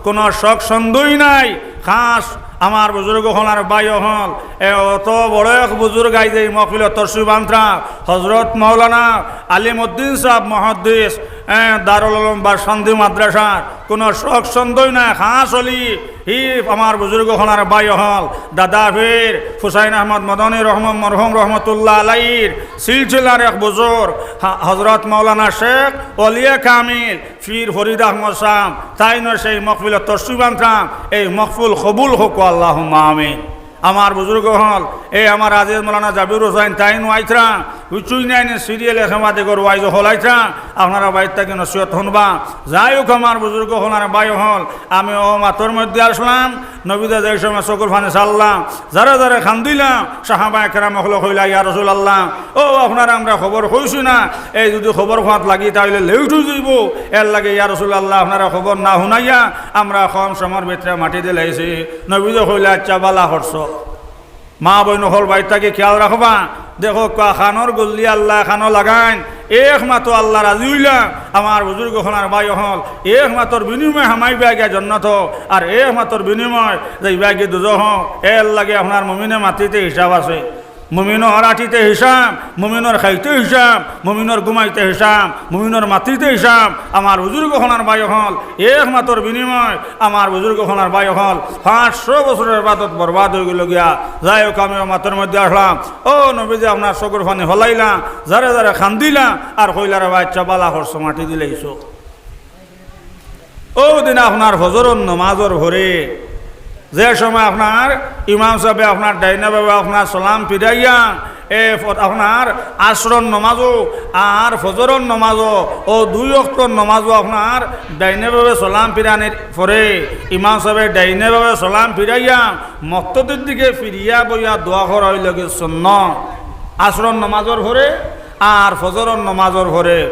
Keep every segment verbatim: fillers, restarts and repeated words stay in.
কুনু শক সন্দেহ নাই। খাস আমার বুজুর্গ অকল আর ভাই অকল, এ অত বড় এক বুজুর্গ আইজ এই মহফিলো তশরিফ আনতরা, হজরত মাওলানা আলিমউদ্দিন সাহেব মুহাদ্দিস, এ, দারুল উলুম বাসন্তি মাদ্রাসার, কুনু শক সন্দেহ নাই। খাস অলি হি আমার বুজুর্গ অকল আর ভাই অকল, দাদা পীর হুসাইন আহমদ মদনী রহম-, মরহুম রহমতুল্লাহ আলাইহির সিলসিলার এক বুজুর্গ, হা-, হজরত মাওলানা শেখ ওলিয়ে কামিল পীর ফরিদ আহমদ সাহেব, তাইনও সেই মহফিলো তশরিফ আনতরা, এই মহফিল কবুল হোক, আল্লাহুম্মা আমিন। আমার বুজুর্গ অকল, এ আমার আজিজ মাওলানা জাবির হুসাইন, তাইনও আইতরা, উচুই নাই নে সিরিয়াল একেবারে ঘর ওয়াইজ অকল আইতরা, আপনারা বাইর থাকি নসিহত হুনবা। যাই হোক, আমার বুজুর্গ অকল আর ভাই অকল, আমি অউ মাতর মধ্যে আসলাম, নবীজিয়ে যে সময় চকুর পানি ছাড়লা, যারে যারে কান্দিলা, সাহাবায়ে কেরাম অকলে কইলা, "ইয়া রাসূলুল্লাহ, ও আপনারে আমরা খবর কইছি না, এই যদি খবর কওয়াত লাগি তাইলে লেট অই যাইবো, এর লাগি ইয়া রাসূলুল্লাহ আপনারে খবর না হুনাইয়া আমরা কম সময়র ভিতরে মাটি দিলাইছি।" নবীজিয়ে কইলা, "আচ্ছা, ভালা করছো।" মা বইন অকল বাইর থাকি খেয়াল রাখবা, দেখো কা-, কানর গুল্লি আল্লায় কানো লাগাইন, এক মাতো আল্লাহ রাজি অইলা, আমার বুজুর্গ অকল আর ভাই অকল, এক মাতর বিনিময়ে হামাইবা গিয়া জন্নতো, আর এক মাতর বিনিময়ে যাইবা গিয়া দুজখো। এর লাগি আপনার মুমিনে মাতিতে হিসাব আছে, মুমিনর আটিতে হিসাব, মুমিনর খাইতে হিসাব, মুমিনর ঘুমাইতে হিসাব, মুমিনর মাতিতে হিসাব। আমার বুজুর্গ অকল আর ভাই অকল, এক মাতর বিনিময়ে আমার বুজুর্গ অকল আর ভাই অকল, পাঁচশো বছরর ইবাদত বরবাদ অই গেলো গিয়া। যাই হোক, আমি অউ মাতর মধ্যে আসলাম, ও নবীজিয়ে আপনার চকুর পানি ফালাইলা, যারে যারে কান্দিলা, আর কইলা, "রে ভাই, আচ্ছা, ভালা করছো, মাটি দিলাইছো।" অউ দিন আপনার ফজরর নমাজর পরে, যে সময় আপনার ইমাম সাহেবে আপনার ডাইনে বামে আপনার সালাম ফিরাইয়া, এ ফ-, আপনার আসরর নমাজও আর ফজরর নমাজও, অউ দুই ওয়াক্তর নমাজও আপনার ডাইনে বামে সালাম ফিরানির পরে, ইমাম সাহেবে ডাইনে বামে সালাম ফিরাইয়া মুক্তাদির দিকে ফিরিয়া বইয়া দোয়া করা অইলো গি সুন্নত। আসরর নমাজর পরে আর ফজরর নমাজর পরে,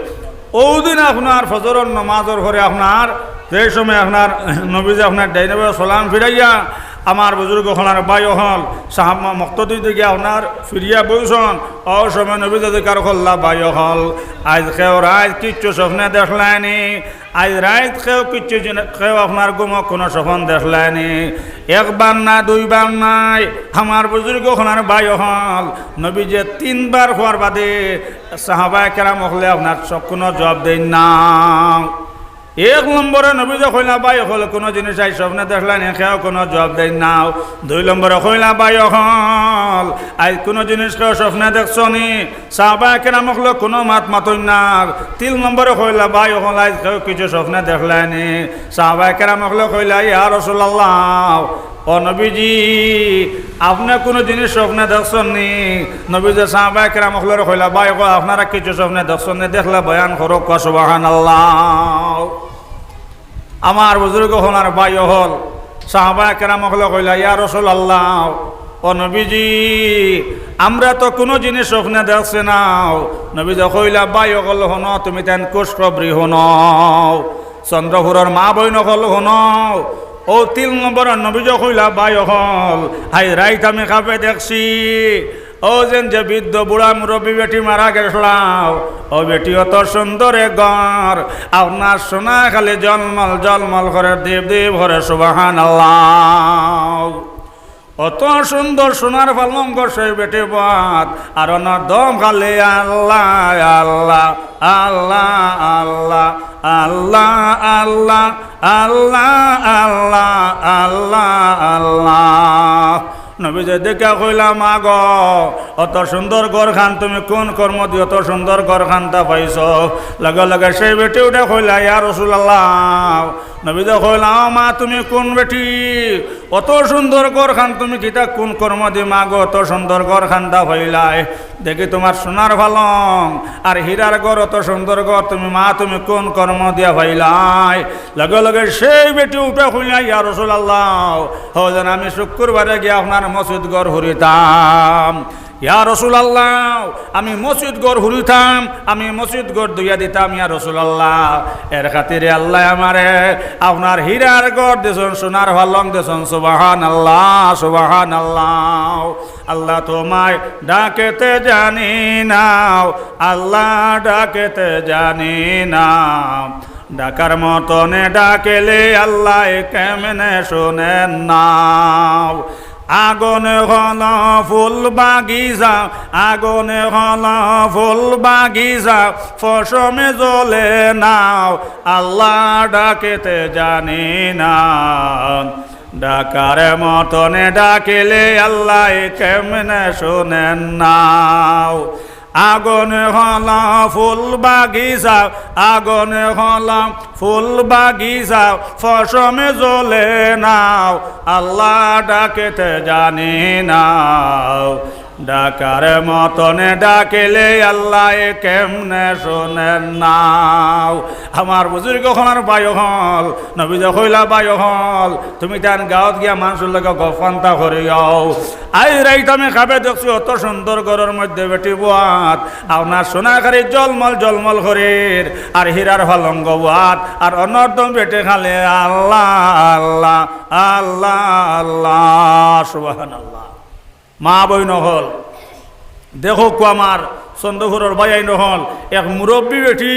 অউ দিন আপনার ফজরর নমাজর পরে আপনার যে সময় আপনার নবীজিয়ে আপনার ডাইনে বামে সালাম ফিরাইয়া আমার বুজুর্গ অকল আর ভাই অকল সাহাবা মুক্তাদির দিকে আপনার ফিরিয়া বইছন, অউ সময় নবীজিয়ে জিকার করলা, "ভাই অকল, আইজ কেউ রাইত কিচ্ছু স্বপ্নে দেখলায়নি?" আইজ রাইত কেউ কিচ্ছু জিন-, কেউ আপনার ঘুমো কুনু স্বপন দেখলায়নি? একবার না, দুইবার নায়। আমার বুজুর্গ অকল আর ভাই অকল, নবীজিয়ে তিনবার কওয়ার বাদে সাহাবায়ে কেরাম অকলে আপনার স-, কুনু জবাব দেইন না। এক নম্বরে নবীজিয়ে কইলা, "ভাই অকল, কুনু জিনিস আইজ স্বপ্নে দেখলায়নি?" কেউ কুনু জবাব দেইন না। দুই নম্বরে কইলা, "ভাই অকল, আইজ কুনু জিনিস কেউ স্বপ্নে দেখছনি?" সাহাবায়ে কেরাম অকলে কুনু মাত মাতইন না। তিন নম্বরে কইলা, "ভাই অকল, আইজ কেউ কিচ্ছু স্বপ্নে দেখলায়নি?" সাহাবায়ে কেরাম অকলে কইলা, "ইয়া রাসূলুল্লাহ, ও নবীজি, আপনে কুনু জিনিস স্বপ্নে দেখছননি?" নবীজিয়ে সাহাবায়ে কেরাম অকলরে কইলা, "ভাই অকল, আপনারা কিচ্ছু স্বপ্নে দেখছননি? দেখলে বয়ান করউক্কা।" সুবহানাল্লাহ। আমার বুজুর্গ অকল আর ভাই অকল, সাহাবায়ে কেরাম অকলে কইলা, "ইয়া রাসূলুল্লাহ, ও নবীজি, আমরা তো কুনু জিনিস স্বপ্নে দেখছি না।" নবীজিয়ে কইলা, "ভাই অকল হুনো, তুমি তাইন খুশখবরি হুনো, চন্দ্রপুরর মা বইন অকল হুনো।" অউ তিন নম্বরে নবীজিয়ে কইলা, "ভাই অকল, আইজ রাইত আমি খাবে দেখছি, অউ যেন যে বৃদ্ধ বুড়া মুরব্বি বেটি মারা গেছলা, অউ বেটি অত সুন্দর এক ঘর, আপনার সোনা খালি ঝলমল ঝলমল করে, দীপ দীপ করে, সুবহানাল্লাহ। অত সুন্দর সোনার পালঙ্ক সেই বেটি বাত, আর অনর দম খালি আল্লাহ, আল্লাহ, আল্লাহ, আল্লাহ, আল্লাহ, আল্লাহ, আল্লাহ, আল্লাহ, আল্লাহ, আল্লাহ।" নবীজিয়ে দেখিয়া কইলা, "মা গো, অত সুন্দর ঘরখান তুমি কুন কর্মদি অত সুন্দর ঘরখানতা পাইছো?" লগে লগে সেই বেটি উঠে কইলা, "ইয়া রাসূলুল্লাহ।" নবীজিয়ে কইলা, "ও মা, তুমি কুন বেটি? অত সুন্দর ঘরখান তুমি কিতা কুন কর্মদি মা গো অত সুন্দর ঘরখানতা পাইলায়? দেখি তুমার সোনার পালং আর হীরার ঘর, অত সুন্দর ঘর, তুমি মা, তুমি কুন কর্ম দিয়া পাইলায়?" লগে লগে সেই বেটি উঠে কইলা, "ইয়া রাসূলুল্লাহ, অউ যেন আমি শুক্রবারে গিয়া আপনার মসজিদ ঘর হুরিতাম। ইয়া রাসূলুল্লাহ, আমি মসজিদ ঘর হুরিতাম, আমি মসজিদ ঘর ধুইয়া দিতাম, ইয়া রাসূলুল্লাহ। এর খাতিরে আল্লায় আমারে আপনার হীরার ঘর দিছন, সোনার পালং দিছন।" সুবহানাল্লাহ, সুবহানাল্লাহ। আল্লাহ তোমায় ডাকেতে জানি না, আল্লাহ ডাকেতে জানি না, ডাকার মতনে ডাকিলে আল্লায় কেমনে শুনেন না? আগুন হলো ফুল বাগিচা, আগুন হলো ফুল বাগিচা, ফসমে জ্বলে না, আল্লাহ ডাকতে জানি না। ডাকার মতনে ডাকিলে আল্লায় কেমনে শুনেন না? আগুন হলো ফুল বাগিচা, আগুন হলো ফুল বাগিচা, ফসমে জ্বলে না, আল্লাহ ডাকতে জানি না। ডাকার মতনে ডাকিলে আল্লায় কেমনে শুনেন না? আমার বুজুর্গ অকল আর ভাই অকল, নবীয়ে কইলা, ভাই অকল, তুমি তান গাঁওত গিয়া মানষর লগে গফ-ফান্তা করিও। আইজ রাইত আমি খাবে দেখছি, অত সুন্দর ঘরর মধ্যে বেটি বওয়াত, আপনার সোনা কারি জলমল জলমল করের, আর হীরার পালঙ্গ বওয়াত, আর অনর্দম বেটি খালি আল্লাহ, আল্লাহ, আল্লাহ, আল্লাহ, সুবহানাল্লাহ। মা বইন অকল, দেখউক্কা আমার চন্দ্রপুরর ভাইয়াইন অকল, এক মুরব্বি বেটি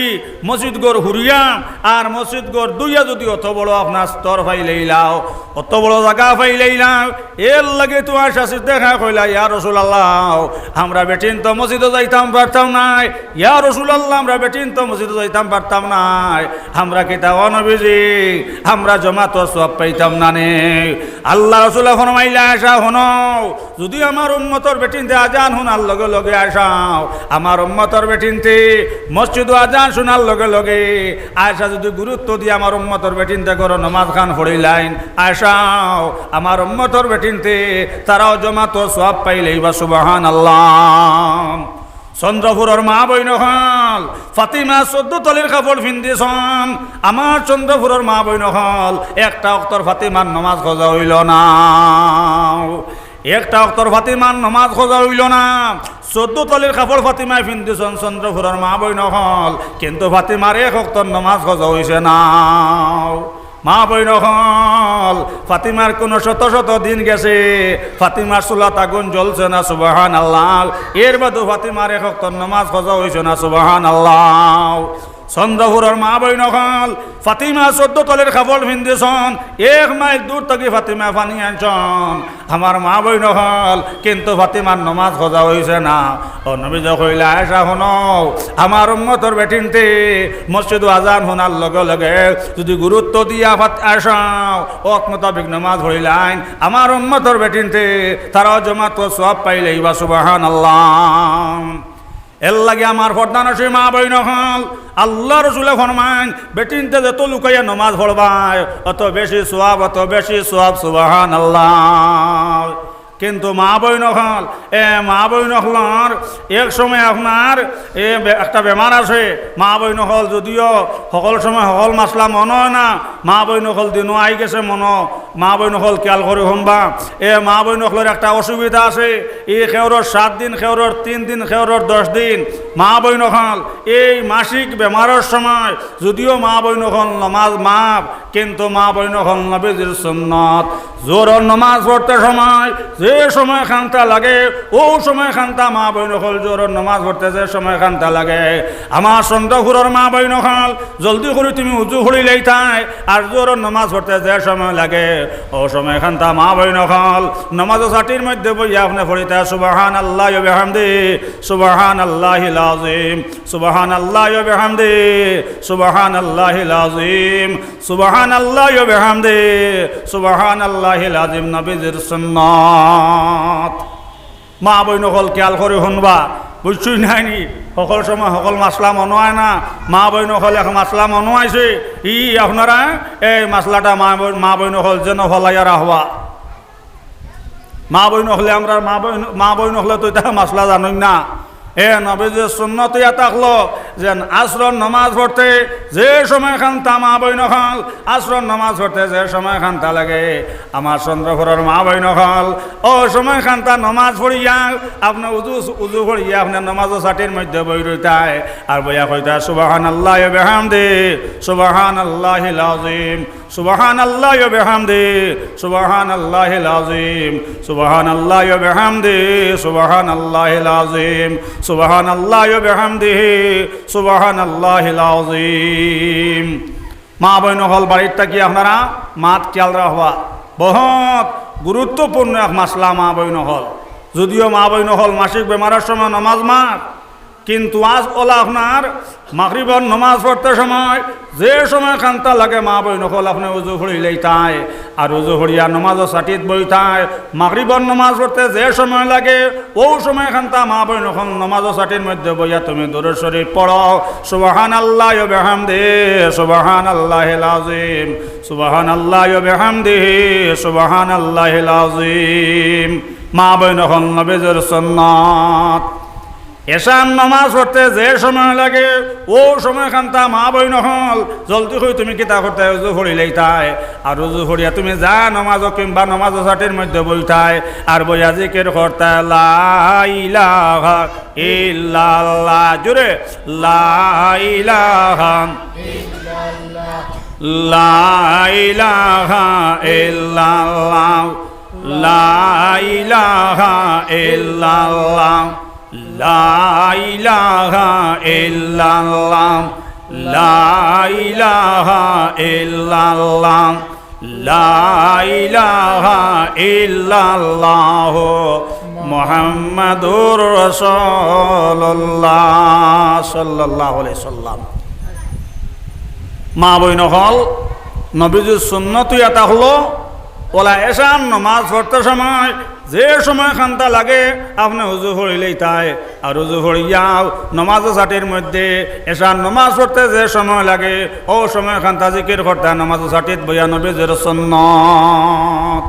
মসজিদ ঘর হুরিয়া আর মসজিদ ঘর ধুইয়া যুদি অত বড় আপনার স্তর পাইলাইলাও, অত বড় জাগা পাইলাইলাও, এরলাগি তো আয়েশা সিদ্দিকায় কইলা, ইয়া রাসূলুল্লাহ, আমরা বেটিন তো মসজিদো যাইতাম পারতাম নায়, ইয়া রাসূলুল্লাহ, আমরা বেটিন তো মসজিদো যাইতাম পারতাম নায়, আমরা কিতা অ নবীজি, আমরা জমাতর সওয়াব পাইতাম না নি? আল্লার রাসূলে ফরমাইলা, আয়েশা, হুনো, যুদি আমার উম্মতর বেটিন্তে আজান হুনার লগে লগে আয়েশাও, আমার উম্মতর বেটিন্তে মসজিদো আজান হুনার লগে লগে আয়েশা যুদি গুরুত্ব দিয়া আমার উম্মতর বেটিন্তে ঘরো নমাজ খান পড়িলাইন, আয়েশাও, আমার উম্মতর বেটিন্তে তারাও জমাতর সওয়াব পাইলাইবা, সুবহানাল্লাহ। চন্দ্রপুরর মা বইন অকল, ফাতিমা চৌদ্দ তলির কাপড় পিন্দিছন। আমার চন্দ্রপুরর মা বইন অকল, একটা অক্তর ফাতিমার নমাজ কজা অইলো না, একটা অক্তর ফাতিমার নমাজ কজা অইলো না। চৌদ্দ তলির কাপড় ফাতিমায় পিন্দিছন চন্দ্রপুরর মা বইন অকল, কিন্তু ফাতিমার এক অক্তর নমাজ কজা অইছে না। মা বইন অকল, ফাতিমার কুনু শত শত দিন গেছে, ফাতিমার চুলাত আগুন জ্বলছে না, সুবহানাল্লাহ। এর বাদেও ফাতিমার এক অক্তর নমাজ কজা অইছে না, সুবহানাল্লাহ। চন্দ্রপুরর মা বইন অকল, ফাতিমা চৌদ্দ তলির কাপড় পিন্দিছন, এক মাইল দূর থাকি ফাতিমা পানি আনছন। আমার মা বইন অকল, কিন্তু ফাতিমার নমাজ কজা অইছে না। অ নবীজি কইলা, আয়েশা হুনো, আমার উম্মতর বেটিন্তে মসজিদো আজান হুনার লগে লগে যুদি গুরুত্ব দিয়া ফাত-, আয়েশা অক্ত মোতাবিক নমাজ পড়িলাইন, আমার উম্মতর বেটিন্তে তারাও জমাতর সওয়াব পাইলাইবা, সুবহানাল্লাহ। এরলাগি আমার পর্দানশীন মা বইন অকল, আল্লার রাসূলে ফরমাইন, বেটিন্তে যত লুকাইয়া নমাজ পড়বায়, অত বেশি সওয়াব, অত বেশি সওয়াব, সুবহানাল্লাহ। কিন্তু মা বইন অকল, এ মা বইন অকলর এক সময় আপনার এ বে-, একটা বেমার আছে। মা বইন অকল যুদিও হকল সময় হকল মাসলা মনো অয় না, মা বইন অকল দিনও আইগেছে মনো, মা বইন অকল খিয়াল করি হুনবা। এ মা বইন অকলর একটা অসুবিধা আছে, ই কেউরর সাত দিন, কেউরর তিন দিন, কেউরর দশ দিন। মা বইন অকল, এই মাসিক বেমারর সময় যুদিও মা বইন অকল নমাজ মাফ, কিন্তু মা বইন অকল নবীজির সুন্নত, জোহরর নমাজ পড়তে সময় যে সময় খান্তা লাগে, অউ সময় খান্তা মা বইন অকল জোহরর নমাজ পড়তে যে সময় খান্তা লাগে, আমার চন্দ্রপুরর মা বইন অকল, জলদি করি তুমি উজু করিলাইতায়, আর জোহরর নমাজ পড়তে যে সময় লাগে, অউ সময় খান্তা মা বইন অকল, নমাজর ছাটির মধ্যে বইয়া আপনে পড়িতা, সুবহানাল্লাহি ওয়া বিহামদিহি, সুবহানাল্লাহিল আযীম, সুবহানাল্লাহি ওয়া বিহামদিহি, সুবহানাল্লাহিল আযীম, সুবহানাল্লাহি ওয়া বিহামদিহি, সুবহানাল্লাহিল আযীম, নবীজির সুন্নত। মা বইন অকল খিয়াল করি হুনবা, বুঝছইন নানি? হকল সময় হকল মাসলা মনো অয় না। মা বইন অকল এক মাসলা মনো আইছে, ই আপনারা এই মাসলাটা মা বইন, মা বইন অকল যেন ফালাইয়া রাখবা। মা বইন অকলে, আমরার মা বইন, মা বইন অকলে তো ইতা মাসলা জানইন না। এ নবীজির সুন্নত ইয়া থাকলো যেন আছরর নমাজ পড়তে যে সময় খান্তা মা বইন অকল, আছরর নমাজ পড়তে যে সময় খান্তা লাগে, আমার চন্দ্রপুরর মা বইন অকল, অউ সময় খান্তা নমাজ পড়িয়া, আপনে উজু, উজু করিয়া আপনে নমাজর ছাটির মধ্যে বই রইতায়, আর বইয়া কইতায়, সুবহানাল্লাহি ওয়া বিহামদিহি, সুবহানাল্লাহিল আযীম, সুবহানাল্লাহি ওয়া বিহামদিহি, সুবহানাল্লাহিল আযীম, সুবহানাল্লাহি ওয়া বিহামদিহি, সুবহানাল্লাহিল আযীম, সুবহানাল্লাহি ওয়া বিহামদিহি, সুবহানাল্লাহিল আযীম। মা বইন অকল, বাড়িত থাকি আপনারা মাত খিয়াল রাখবা। বহুত গুরুত্বপূর্ণ এক মাসলা মা বইন অকল। যদিও মা বইন অকল, মাসিক বেমারর সময় নমাজ মাফ, কিন্তু আজ অলা আপনার মাগরিবর নমাজ পড়তে সময় যে সময় খান্তা লাগে মা বইন অকল, আপনে উজু পড়িলাইতায়, আর উজু পড়িয়া নমাজর ছাটিত বইতায়। মাগরিবর নমাজ পড়তে যে সময় লাগে, অউ সময় খান্তা মা বইন অকল নমাজর ছাটির মধ্যে বইয়া তুমি দুরূদ শরীফ পড়ো, সুবহানাল্লাহি ওয়া বিহামদিহি, সুবহানাল্লাহিল আযীম, সুবহানাল্লাহি ওয়া বিহামদিহি, সুবহানাল্লাহিল আযীম। মা বইন অকল, নবীজির সুন্নত। এশার নমাজ পড়তে যে সময় লাগে, অউ সময় খান্তা মা বইন অকল, জলদি করি তুমি কিতা করতায়? উজু পড়িলাইতায়। আর উজু পড়িয়া তুমি যা নমাজো কিংবা নমাজর ছাটির মধ্যে বইতায়, আর বইয়া জিকির করতায়, লা ইলাহা ইল্লাল্লাহ। জোরে, লা ইলাহা, লা ইলাহা ইল্লাল্লাহ, লা ইলাহা ইল্লাল্লাহ, লা ইলাহা ইল্লাল্লাহ, লা ইলাহা ইল্লাল্লাহ, লা ইলাহা ইল্লাল্লাহ, মুহাম্মাদুর রাসূলুল্লাহ সাল্লাল্লাহু আলাইহি সাল্লাম। মা বইন অকল, নবীজির সুন্নত অইয়া থাকলো, অলা এশার নমাজ পড়তে সময় যে সময় খান্তা লাগে, আপনে উজু পড়িলাইতায়। আর উজু পড়িয়াও নমাজর ছাটির মধ্যে এশার নমাজ পড়তে যে সময় লাগে, অউ সময় খান্তা জিকির করতায় নমাজর ছাটিত বইয়া, নবীজির সুন্নত।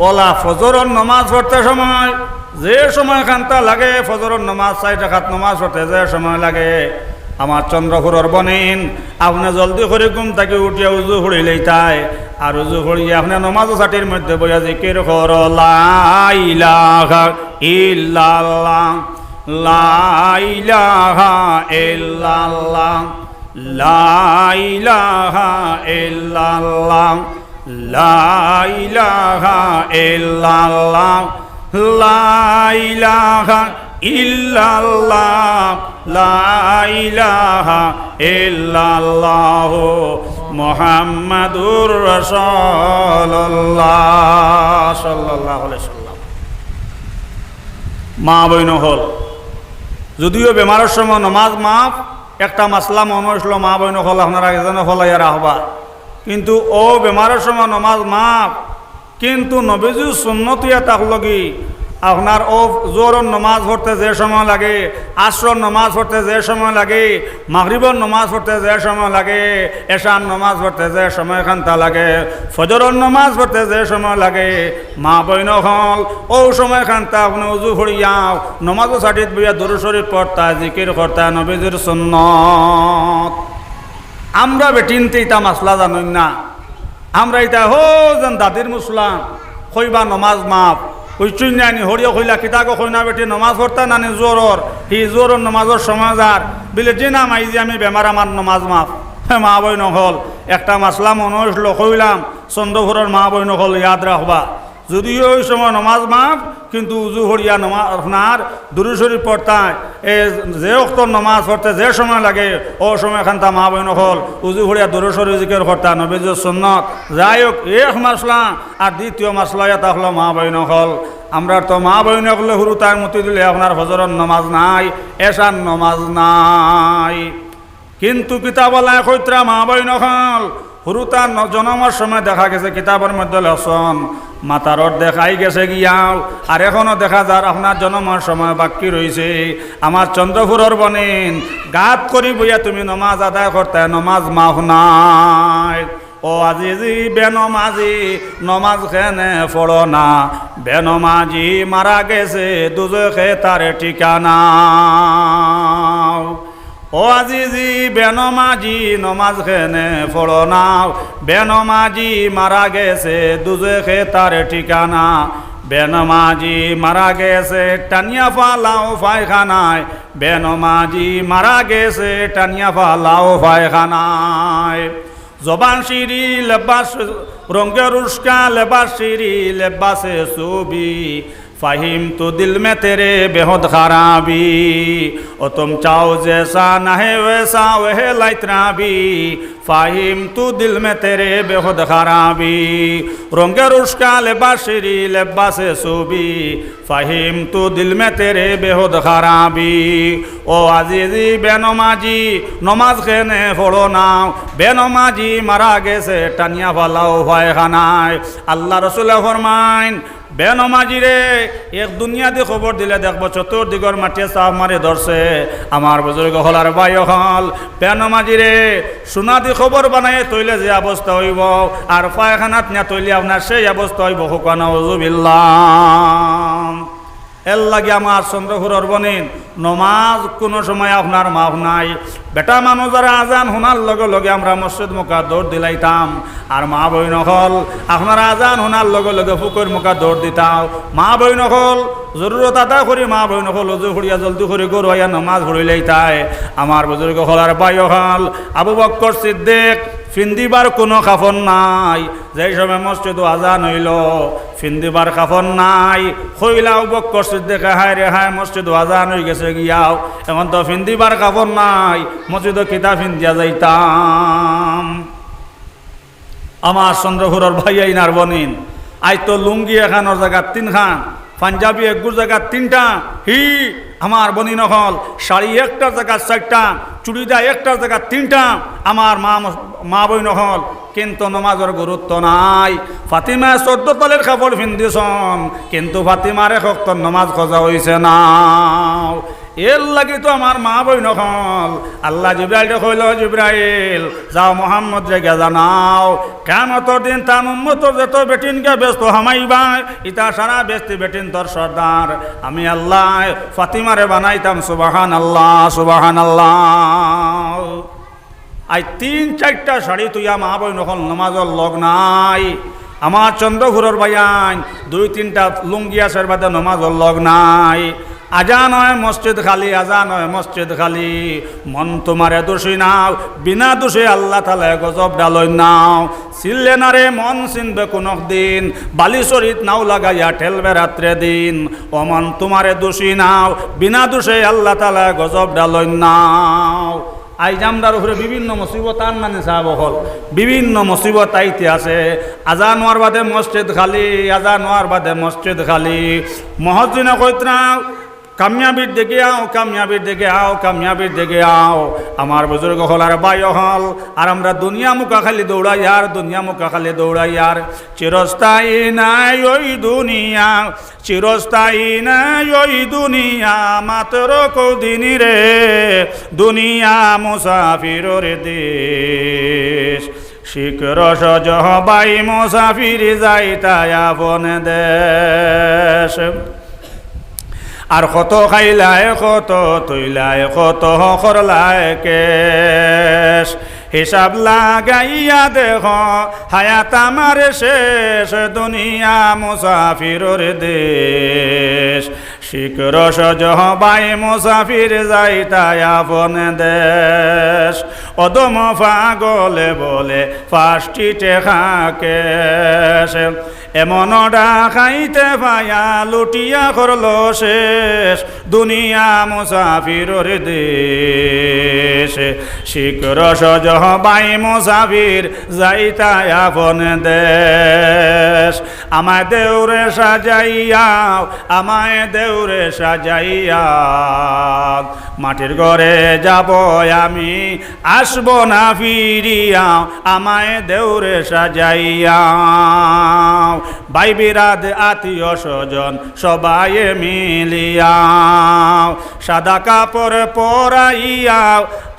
অলা ফজরর নমাজ পড়তে সময় যে সময় খান্তা লাগে, ফজরর নমাজ, চাইর রাকাত নমাজ পড়তে যে সময় লাগে, আমার চন্দ্রপুরর বইন, আপনে জলদি করি ঘুম থাকি উঠিয়া উজু পড়িলাইতায়। আর উজু পড়িয়া আপনে নমাজর ছাটির মধ্যে বইয়া জিকির করো, লা ইলাহা ইল্লাল্লাহ, লা ইলাহা ইল্লাল্লাহ, লা ইলাহা ইল্লাল্লাহ, লা ইলাহা ইল্লাল্লাহ, লা ইলাহা ইল্লাল্লাহ, লা ইলাহা ইল্লাল্লাহ, মুহাম্মাদুর রাসূলুল্লাহ সাল্লাল্লাহু আলাইহি সাল্লাম। মা বইন অকল, যদিও বেমারর সময় নমাজ মাফ, একটা মাসলা মনো অইলো মা বইন অকল, আপনারা এজন্য ফলাইয়া রাখবা। কিন্তু অউ বেমারর সময় নমাজ মাফ, কিন্তু নবীজির সুন্নত অইয়া থাকলো কি, আপনার অউ জোহরর নমাজ পড়তে যে সময় লাগে, আসরর নমাজ পড়তে যে সময় লাগে, মাগরিবর নমাজ পড়তে যে সময় লাগে, এশার নমাজ পড়তে যে সময় খান্তা লাগে, ফজরর নমাজ পড়তে যে সময় লাগে, মা বইন অকল, অউ সময় খান্তা আপনে উজু পড়িয়াও নমাজর ছাটিত বইয়া দুরূদ শরীফ পড়তায়, জিকির করতায়, নবীজির সুন্নত। আমরা বেটিন্তে ইতা মাসলা জানইন না। আমরা ইতা হউ যেন দাদির মুসলা, কইবা নমাজ মাফ। কইছইন না নি, হরিয়ে কইলা, "কিতা গো কইনা বেটি, নমাজ পড়তা না নি জোহরর? হি জোহরর নমাজর সময় যার।" বিলে, "জি না মাইজি, আমি বেমার, আমার নমাজ মাফ।" হে মা বইন অকল, একটা মাসলা মনো অইলো, কইলাম, চন্দ্রপুরর মা বইন অকল ইয়াদ রাখবা। যদিও অউ সময় নমাজ মাফ, কিন্তু উজু পড়িয়া নমাজ, আপনার দুরূদ শরীফ পড়তায়, এ যে অক্তর নমাজ পড়তে যে সময় লাগে, অউ সময় খান্তা মা বইন অকল উজু পড়িয়া দুরূদ শরীফ জিকির করতায়, নবীজির সুন্নত। যাই হউক, এক মাসলা। আর দ্বিতীয় মাসলা ইয়া থাকলো মা বইন অকল, আমরার তো মা বইন অকলে হুরুতায় মতি দিলে আপনার ফজরর নমাজ নাই, এশার নমাজ নাই। কিন্তু কিতাবো লেখইত্রা মা বইন অকল, হুরুতার ন-, জনমর সময় দেখা গেছে, কিতাবর মধ্যে লেখছইন, মাথার অর্ধেক আই গেছে গিয়াও, আর এখনো দেখা যার আপনার জনমর সময় বাকি রইছে। আমার চন্দ্রপুরর বইন, গাত করি বইয়া তুমি নমাজ আদায় করতায়, নমাজ মাফ নাই। ও আজিজি বেনমাজি, নমাজ কেনে পড়ো না, বেনমাজি মারা গেছে, দুজখে তার ঠিকানা। ও আজিজি বেনমাজি, নমাজ কেনে পড়ো না, বেনমাজি মারা গেছে, দুজখে তার ঠিকানা। বেনমাজি মারা গেছে, টানিয়া ফালাও পায়খানায়, বেনমাজি মারা গেছে, টানিয়া ফালাও পায়খানায়। জবান শিরি লেবাস রঙের উস্কা, লেবাস শিরি লেবাসে সুবি, ফাহিম তো দিল মে তেরে বেহদ খারাবি। ও তুম চাও জেসা নাহে ওয়েসা ওহে লাইতরাবি, فہمت دل میں تیرے بے حد خرابی، رنگ رشک لباس شیریں لباس صوبی، فہمت دل میں تیرے بے حد خرابی۔ ও আজিজি বেনমাজি, নমাজ কেনে পড়ো না, বেনমাজি মারা গেছে, টানিয়া ফালাও পায়খানায়। আল্লার রসুলে ফরমাইন, বেনমাজিরে এক দুনিয়াদি খবর দিলে দেখবো চতুর্দিকর মাটিয়ে চাপ মারি ধরছে। আমার বুজুর্গ অকল আর ভাই অকল, বেনমাজিরে সোনাদি খবর বানাইয়া থইলে যে অবস্থা অইবো, আর পায়খানাত নিয়া থইলে আপনার সেই অবস্থা অইবো। কউক্কা নাউজুবিল্লাহ। এরলাগি আমার চন্দ্রপুরর বইন, নমাজ কুনু সময় আপনার মাফ নাই। বেটা মানুষ যারা আজান হুনার লগে লগে আমরা মসজিদ মুখা দৌড় দিলাইতাম, আর মা বইন অকল আপনারা আজান হুনার লগে লগে পুকুর মুখা দৌড় দিতাও। মা বইন অকল জরুরত আদা করি, মা বইন অকল অজু করিয়া জলদি করি ঘরো আইয়া নমাজ পড়িলাইতায়। আমার বুজুর্গ অকল আর ভাই অকল, আবু বক্কর সিদ্দিক, ফিন্দিবার কুনু কাপড় নাই। যেই সময় মসজিদো আজান অইলো, ফিন্দিবার কাপড় নাই। কইলা আবু বক্কর সিদ্দিকে, হায় রে হায়, মসজিদো আজান অইগেছে গিয়াও, এখন তো ফিন্দিবার কাপড় নাই, মসজিদো কিতা ফিন্দিয়া যাইতাম? আমার চন্দ্রপুরর ভাইয়াইন আর বইনাইন, আইজ তো লুঙ্গি একখানর জাগাত তিনখান, পাঞ্জাবি এগুর জাগাত তিনটা, হি, আমার বইনাইন অকল, শাড়ি একটার জাগাত চাইরটা, চুড়িদার একটার জাগাত তিনটা। আমার মা, মা বইন অকল, কিন্তু নমাজর গুরুত্ব নাই। ফাতিমায় চৌদ্দ তলের কাপড় ফিন্দিছন, কিন্তু ফাতিমার এক অক্তর নমাজ কজা অইছে না। এরলাগি তো আমার মা বইন অকল, আল্লায় জিব্রাইলরে কইলো, জিব্রাইল, যাও মোহাম্মদরে গিয়া জানাও, কিয়ামতর দিন তান উম্মতর যত বেটিন গিয়া বেহেস্তো হামাইবা, ইতা সারা বেহেস্তি বেটিন্তর সর্দার আমি আল্লায় ফাতিমারে বানাইতাম। সুবহানাল্লাহ, সুবহানাল্লাহ। আইজ তিন চাইরটা শাড়ি থইয়া মা বইন অকল নমাজর লগ নাই। আমার চন্দ্রপুরর ভাইয়াইন, দুই তিনটা লুঙ্গি আছে, এর বাদে নমাজর লগ নাই। আজান অয় মসজিদ খালি, আজান অয় মসজিদ খালি। মন তুমারে দুষি নাও, বিনা দুষে আল্লাহ তাআলায় গজব ডালইন নাও। চিনলে না রে মন চিনবে কুনু দিন, বালিশর ইত নাও লাগাইয়া ঠেলবে রাত্রে দিন। ও মন তুমারে দুষি নাও, বিনা দুষে আল্লাহ তাআলায় গজব ডালইন নাও। আইজ আমরার উপরে বিভিন্ন মুসিবত আনবানি সাব অকল, বিভিন্ন মুসিবত আইতে আছে। আজান অওয়ার বাদে মসজিদ খালি, আজান অওয়ার বাদে মসজিদ খালি। মুয়াজ্জিনে কইতরা, কামিয়াবির দিকে আও, কামিয়াবির দিকে আও, কামিয়াবির দিকে আও। আমার বুজুর্গ অকল আর ভাই অকল, আর আমরা দুনিয়া মুখা খালি দৌড়াইয়ার, দুনিয়া মুখা খালি দৌড়াইয়ার। চিরস্থায়ী নায় ওই দুনিয়া, চিরস্থায়ী নায় ওই দুনিয়া, মাত্র কদিন রে দুনিয়া মুসাফিরর দেশ। শিখ রসজ হবাই মুসাফির যাইতায় আপন দেশ। আর কত খাইলায়, কত থইলায়, কত করলায় কেশ। হিসাব লাগাইয়া দেখো, হায়াত আমার শেষ, দুনিয়া মুসাফিরর দেশ। শিখ রসজ হবাই মুসাফির যাইতায় আপন দেশ। অধম পাগলে বলে পাঁচটি টেকা কেশ। এমন ডাকাইতে পাইয়া লুটিয়া করলো শেষ, দুনিয়া মুসাফিরর দেশ। শিখ রসজ হবাই মুসাফির যাইতায় আপন দেশ। আমায় দেউরে সাজাইয়া, আমায় দেউরে সাজাইয়া, মাটির ঘরে যাব আমি, আসব না ফিরিয়া, আমায় দেউরে সাজাইয়া। ভাই বিরাদ আত্মীয় স্বজন সবাই মিলিয়া, সাদা কাপড় পরাইয়া,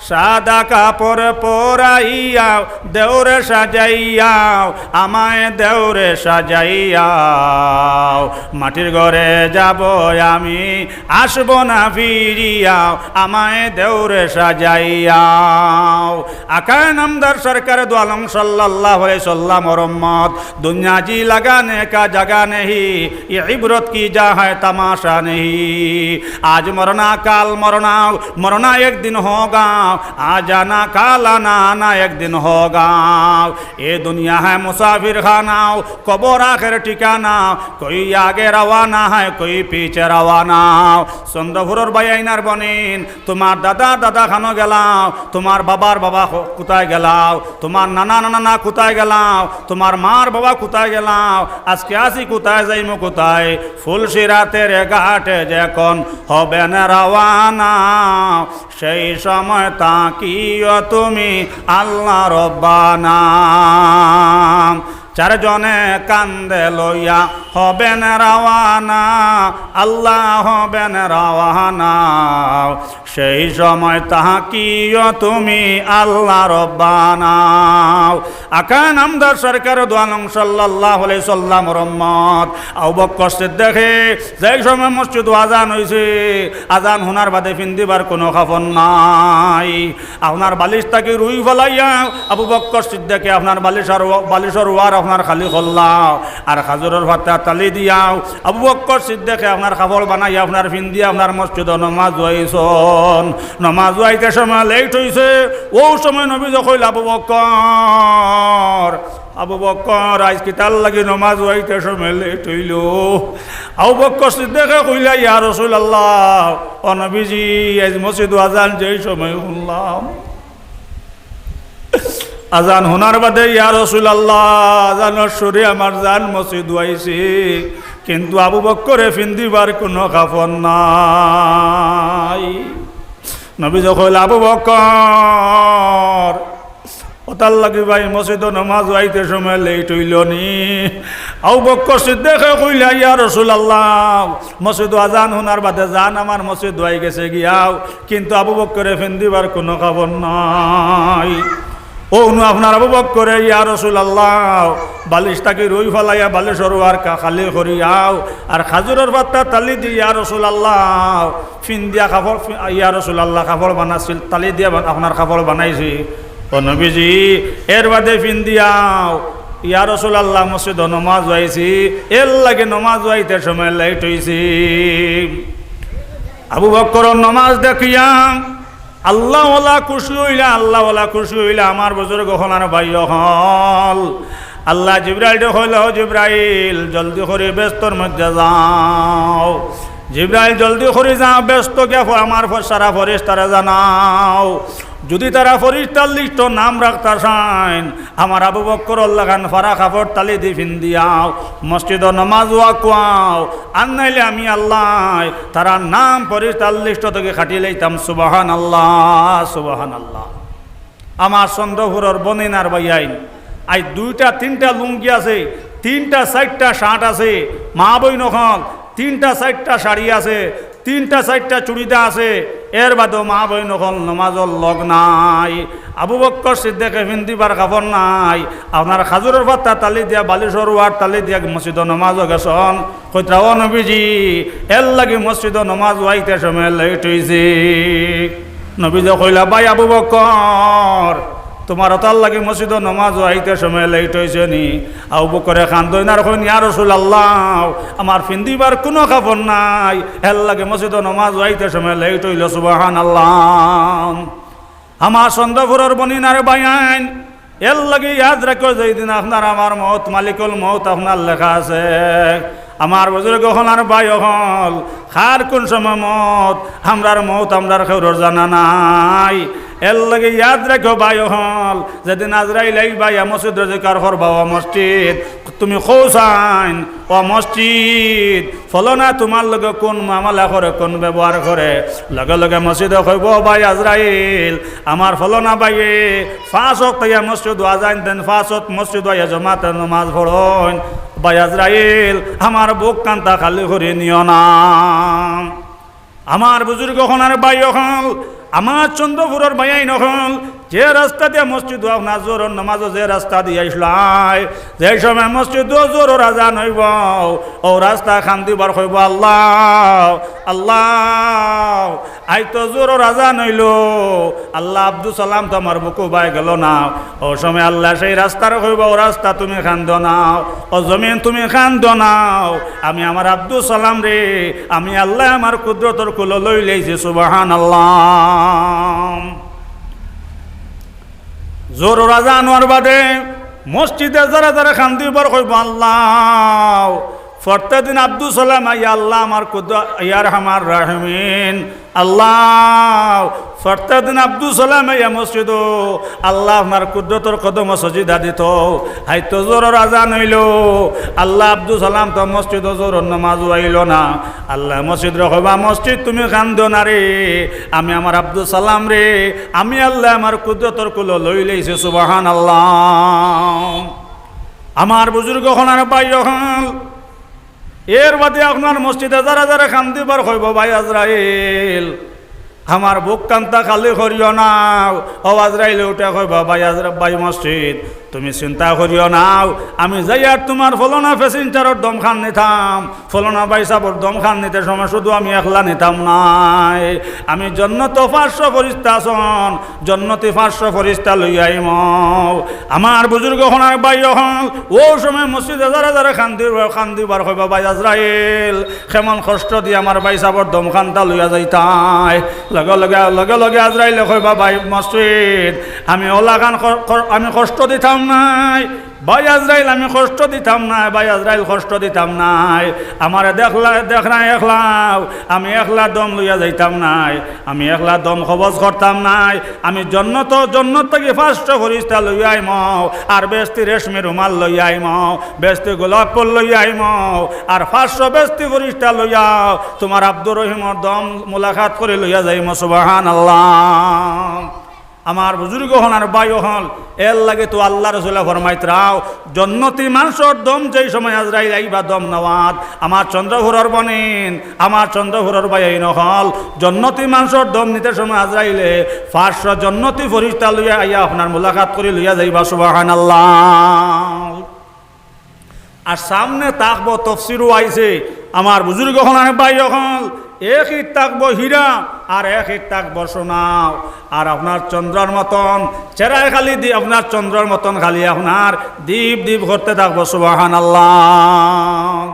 সাদা কাপড় পরাইয়া, দেউরে সাজাইয়া, আমায় দেউরে সাজাইয়া। মাটির ঘরে যাব আমি, আসব না ফিরিয়া, আমায় দেউরে সাজাইয়া। আকায় নামদার সরকার দু আলম সাল্লাল্লাহু আলাইহি সাল্লামর উম্মত, দুনিয়া জি লাগানে কা জাগা নেহি, ইয়ে ইবরত কি জা হ্যায় তামাশা নেহি। আজ মরনা কাল মরনা, মরনা এক দিন হোগা, آ جانا کل آنا، آنا ایک دن ہوگا۔ اے دنیا ہے مسافر خانہ، قبر آخر ٹھکانہ، کوئی آگے روانہ ہے، کوئی پیچھے روانہ۔ চন্দ্রপুরর ভাইয়াইন আর বইনাইন, তুমার দাদা দাদা খানো গেলাও, তুমার বাবার বাবা ক-, কোথায় গেলাও, তুমার নানা নানা কোথায় গেলাও, তুমার মার বাবা কোথায় গেলাও, আজকে আসি কোথায়, যাইমু কোথায়? ফুলসিরাতের ঘাটে যখন হবেন রওয়ানা, সেই সময় তাকিও তুমি আল্লাহ রব্বানা। চারজনে কান্দে লইয়া হবেন রওয়ানা, আল্লাহ হবেন রওয়ানা। সেই সময় তাকিও তুমি আল্লাহ রব্বানা। আকা নামদার সরকার দু আলম সাল্লাল্লাহু আলাইহি সাল্লামর উম্মত আবু বকর সিদ্দিকে যেই সময় মসজিদো আজান অইছে, আজান হুনার বাদে ফিন্দিবার কুনু কাপড় নাই। আপনার বালিশ থাকি রুই ফালাইয়া আবু বকর সিদ্দিকে আপনার বালিশর, বালিশর ওয়ার আপনার খালি করলাও, আর খাজুরর পাতা তালি দিয়াও আবু বকর সিদ্দিকে আপনার কাপড় বানাইয়া আপনার ফিন্দিয়া আপনার মসজিদো নমাজো আইছইন। নমাজো আইতে সময় লেট অইছে, অউ সময় নবীয়ে কইলা, আবু বকর, আবু বকর, আইজ কিতার লাগি নমাজো আইতে সময় লেট অইলো? আবু বকর সিদ্দিকে কইলা, ইয়া রাসুলাল্লাহ, ও নবীজি, আইজ মসজিদো আজান যেই সময় হুনলাম, আজান হুনার বাদে, ইয়া রাসুলাল্লাহ, আজানর সুরে আমার জান মসজিদো আইছে, কিন্তু আবু বকরে ফিন্দিবার কুনু কাপড় নাই। নবীয়ে কইলা, আবু বকর, অতার লাগি ভাই মসজিদো নমাজো আইতে সময় লেট অইলো নি? আবু বকর সিদ্দিকে কইলা, ইয়া রাসুলাল্লাহ, মসজিদো আজান হুনার বাদে জান আমার মসজিদো আই গেছে গিয়াও, কিন্তু আবু বকরে ফিন্দিবার কুনু কাপড় নাই। অউ নু আপনার আবু বকরে, ইয়া রাসুলাল্লাহ, বালিশ থাকি রুই ফালাইয়া বালিশর ওয়ার কা-, খালি করিয়াও, আর খাজুরর পাতা তালি দি, ইয়া রাসুলাল্লাহ, ফিন্দিয়া কাপড়, ফি-, ইয়া রাসুলাল্লাহ, কাপড় বানাইছিল, তালি দিয়া বান-, আপনার কাপড় বানাইছি। ও নবীজি, এর বাদে ফিন্দিয়াও, ইয়া রাসুলাল্লাহ, মসজিদো নমাজো আইছি, এর লাগি নমাজো আইতে সময় লেট অইছে। আবু বকরর নমাজ দেখিয়া আল্লাহওয়ালা খুশি অইলা, আল্লাহওয়ালা খুশি অইলা। আমার বুজুর্গ অকল আর ভাই অকল, আল্লায় জিব্রাইলরে কইলা, ও জিব্রাইল, জলদি করি বেহেস্তর মধ্যে যাও। জিব্রাইল, জলদি করি যাও, বেহেস্তো গিয়া ফ-, আমার ফ-, সারা ফিরিস্তারে জানাও, যুদি তারা ফিরিস্তার লিস্টো নাম রাখতা চাইন, আমার আবু বকরর লাখান ফাড়া কাপড় তালি দি ফিন্দিয়াও, মসজিদো নমাজো আউক্কা, আর নাইলে আমি আল্লায় তারার নাম ফিরিস্তার লিস্ট থাকি কাটি লাইতাম। সুবহানাল্লাহ, সুবহানাল্লাহ। আমার চন্দ্রপুরর বইনাইন আর ভাইয়াইন, আইজ দুইটা তিনটা লুঙ্গি আছে, তিনটা চাইরটা শার্ট আছে, মা-বইন অকল, তিনটা চাইরটা শাড়ি আছে, তিনটা চাইরটা চুড়িদার আছে, এর বাদেও মা-বইন অকল নমাজর লগ নাই। আবু বকর সিদ্দিকে ফিন্দিবার কাপড় নাই। আপনার খাজুরর পাতা তালি দিয়া, বালিশর ওয়ার তালি দিয়া মসজিদো নমাজো গেছইন। কইতরা, ও নবীজি, এর লাগি মসজিদো নমাজো আইতে সময় লেট অইছে। নবীজি কইলা, ভাই আবু বকর, তুমার অতার লাগি মসজিদো নমাজো আইতে সময় লেট অইছে নি? আবু বকরে কান্দইন আর কইন, ইয়া রাসুলাল্লাহ, আমার ফিন্দিবার কুনু কাপড় নাই, এর লাগি মসজিদো নমাজো আইতে সময় লেট অইলো। সুবহানাল্লাহ। আমার চন্দ্রপুরর বইনাইন আর ভাইয়াইন, এর লাগি ইয়াদ রাখিও, যেই দিন আপনার আমার মউত, মালিকুল মউত আপনার লেখা আছে। আমার বুজুর্গ অকল আর ভাই অকল, কার কুন সময় মউত, আমরার মউত আমরার কেউরর জানা নাই। এর লাগি ইয়াদ রাখিও ভাই অকল, যেদিন আজরাইল আইবা, ইয়া মসজিদরে জিকার করবা, ও মসজিদ, তুমি কও চাইন, ও মসজিদ, ফলনা তুমার লগে কুন মামলা করে, কুন ব্যবহার করে? লগে লগে মসজিদে কইবো, ও ভাই আজরাইল, আমার ফলনা ভাইয়ে পাঁচ ওয়াক্ত আইয়া মসজিদো আজান দেইন, পাঁচ ওয়াক্ত মসজিদো আইয়া জমাতে নমাজ পড়ইন। ভাই আজরাইল, আমার বুক কান্তা খালি করি নিও না। আমার বুজুর্গ অকল আর ভাই অকল, আমার চন্দ্রপুরর ভাইয়াইন অকল, যে রাস্তা দিয়া মসজিদো আপনার জোহরর নমাজো যে রাস্তা দিয়া আইছলায়, যে সময় মসজিদো জোহরর আজান অইবো, অউ রাস্তা কান্দিবার কইবো, আল্লাহ, আল্লাহ, আইজ তো জোহরর আজান অইলো, আল্লাহ, আব্দুস সালাম তো আমার বুকো বায় গেলো না। অউ সময় আল্লায় সেই রাস্তারে কইবো, ও রাস্তা তুমি কান্দো না, ও জমিন তুমি কান্দো না, আমি আমার আব্দুস সালামরে আমি আল্লায় আমার কুদরতর কুলো লইলাইছি। সুবহানাল্লাহ। জোহরর আজান অওয়ার বাদে মসজিদে যারা যারা কান্দিবার কইবো, "আল্লাহ।" ফরতে দিন আব্দুস সালাম আইয়া, "আল্লাহ আমার কুদ্দু-, ইয়া আরহামার রাহিমিন, আল্লাহ।" ফরতে দিন আব্দুস সালাম আইয়া মসজিদো, "আল্লাহ আপনার কুদরতর কদমো সজিদা দিতো।" আইতো জোহরর আজান অইলো, আল্লাহ আব্দুস সালাম তো মসজিদো জোহরর নমাজো আইলো না। আল্লাহ মসজিদরে কইবা, "মসজিদ তুমি কান্দিও না রে, আমি আমার আব্দুস সালামরে আমি আল্লাহ আমার কুদরতর কুলো লই লইছি।" সুবহানাল্লাহ। আমার বুজুর্গ অকল আর ভাই অকল, এর বাদে আপনার মসজিদে যারা যারা কান্দিবার কইবো, "ভাই আজরাইল, আমার বুক খানতা খালি করিও না।" ও আজরাইলে উঠে কইবো, "ভাই আজরা-, ভাই মসজিদ, তুমি চিন্তা করিও না, আমি যাইয়ার তুমার ফলনা প্যাসেঞ্জারর দম খান নিতাম, ফলনা ভাইসাবর দম খান নিতে সময় শুধু আমি একলা নিতাম নায়, আমি জন্নতো পাঁচশো ফিরিস্তা আছইন, জন্নতি পাঁচশো ফিরিস্তা লইয়া আইমু।" আমার বুজুর্গ অকল আর ভাই অকল, অউ সময় মসজিদে যারা যারা কান্দিবার, কান্দিবার কইবা, "ভাই আজরাইল, কেমন কষ্ট দি আমার ভাইসাবর দম খানতা লইয়া যাইতায়।" লগে লগে, লগে লগে আজরাইলে কইবা, "ভাই মসজিদ, আমি অলাখান ক-, ক-, আমি কষ্ট দিতাম নায়, ভাই আজরাইল, আমি কষ্ট দিতাম নায়, ভাই আজরাইল, কষ্ট দিতাম নায়। আমারে দেখলা, দেখরায় একলাউ, আমি একলা দম লইয়া যাইতাম নায়, আমি একলা দম কবজ করতাম নায়, আমি জন্নতো, জন্নত থাকি পাঁচশো ফিরিস্তা লইয়া আইমু, আর বেহেস্তি রেশমি রুমাল লইয়া আইমু, বেহেস্তি গোলাপ ফুল লইয়া আইমু, আর পাঁচশো বেহেস্তি ফিরিস্তা লইয়া তুমার আব্দুর রহিমর দম মুলাকাত করি লইয়া যাইমু।" সুবহানাল্লাহ। আমার বুজুর্গ অকল আর ভাই অকল, এর লাগি তো আল্লাহ রসুলে ফরমাইতরা, জন্নতি মানষর দম যেই সময় আজরাইল আইবা দম নেওয়াত, আমার চন্দ্রপুরর বইন, আমার চন্দ্রপুরর ভাইয়াইন অকল, জন্নতি মানষর দম নিতে সময় আজরাইলে পাঁচশো জন্নতি ফিরিস্তা লইয়া আইয়া আপনার মুলাকাত করি লইয়া যাইবা। সুবহানাল্লাহ। আর সামনে থাকবো, তফসিরো আইছে, আমার বুজুর্গ অকল আর ভাই অকল, এক ইট থাকবো হীরা, আর এক ইট থাকবো সোনা। আর আপনার চন্দ্রর মতন চেহারায় খালি দি-, আপনার চন্দ্রর মতন খালি আপনার দীপ দীপ করতে থাকবো। সুবহানাল্লাহ।